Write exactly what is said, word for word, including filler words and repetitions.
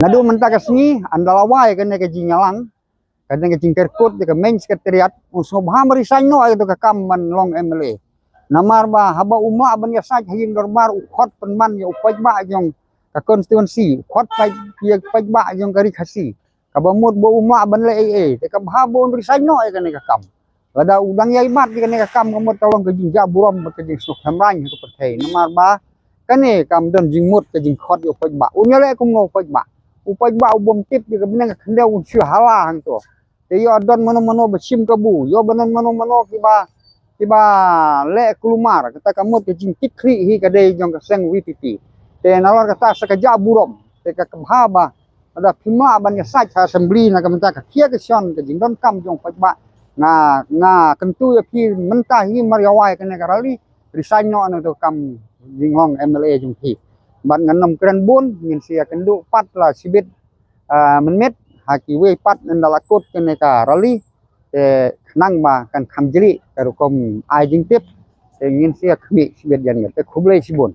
Naduh mynta ka sngi, ynda la wai kane ka jingïalang, kane ka jingkyrkut ïa ka main secretariat, un sngewbha ban resign noh ïa kato ka kam ban long M L A. Namar ba haba um lah ban ïasaid ha ïing dorbar, u khot pynban ïa u paidbah jong ka constituency, u khot paid-, ïa u paidbah jong ka Ri Khasi. Kaba mut ba um lah ban leh ei ei, te kaba bha ba un resign noh ïa kane ka kam. Lada u dang ïai bat ïa kane ka kam, ka mut ka long ka jingjah burom bad ka jingsngewkhlem rang ha ka pyrthei. Namar ba kane kam don jingmut ka jingkhot ïa u paidbah. Un ïaleh kumno u paidbah? U paidbah u bym tip ïa ka bneng ka khyndew un shu hala hangto. Te ïoh don mano mano ba shim kabu, ïoh ba don mano mano kiba, kiba leh kulmar, kata ka mut ka jingkitkhlieh hi ka dei jong ka seng V P P. Te nalor kata sa ka jah burom, te ka, kaba bha ba lada phim lah ban ïasaid ha assembly na ka bynta ka khia ka shon ka jingdonkam jong u paidbah, nga, nga kyntu ïa phi mynta hi mar ïa wai kane ka rally, resign noh na kato ka kam jinglong M L A jong phi. Bad ngan ym kren bun, ngin sa ïakynduh pat la shibit, ah, mynmiet ha kiwei pat ynda la kut kane ka rally, te khnang ba kan kham jlieh ka rukom ai jingtip, te ngin sa ïakhmih shibit ïa ngi. Te khublei shibun.